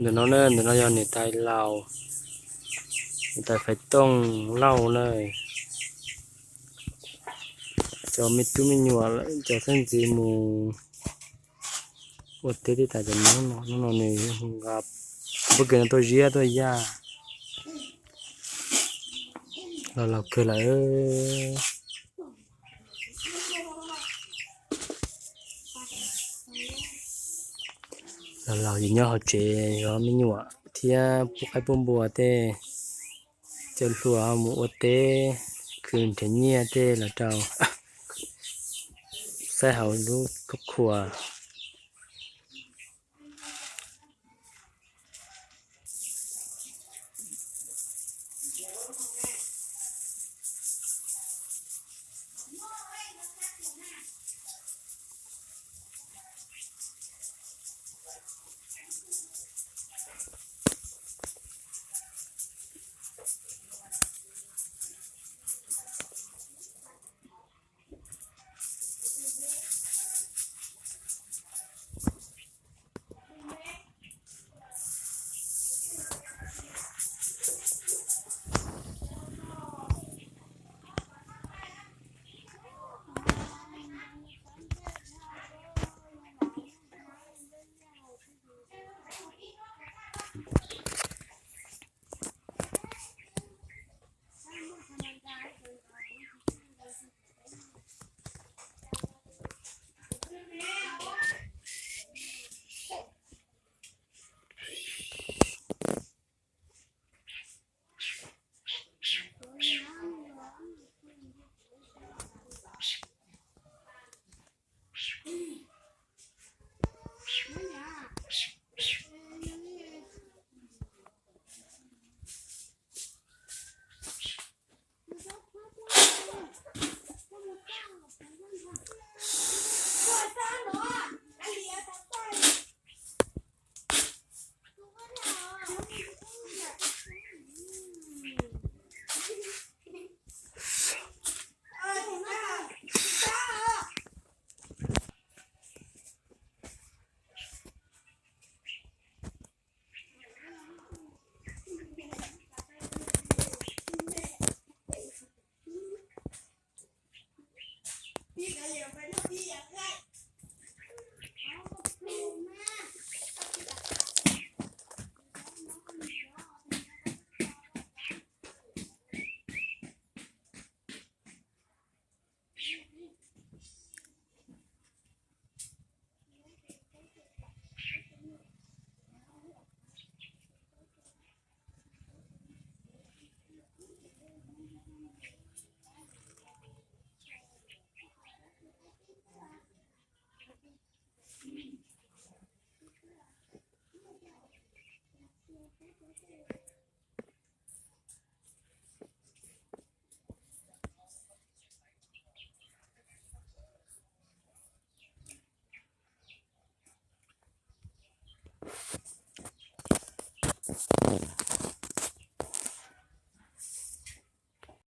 Ntawm no na, ntawm no yog niam tais Laus, niam tais Faiv Tooj Lauj na. Cov me tub me nyuam, cov xeeb ntxwv mus ua teb tij tas cov no, hnub no nws nqa pob kws no tuaj ziab tuaj yaj. Los laus kawg lawm. Los laus ces nyob hauv tsev zov me nyuam thiab pub qaib pub npua tej. Cov hluas ho mus ua teb, khwv nrhiav nyiaj tej los rau saib hauv lub khub khuas.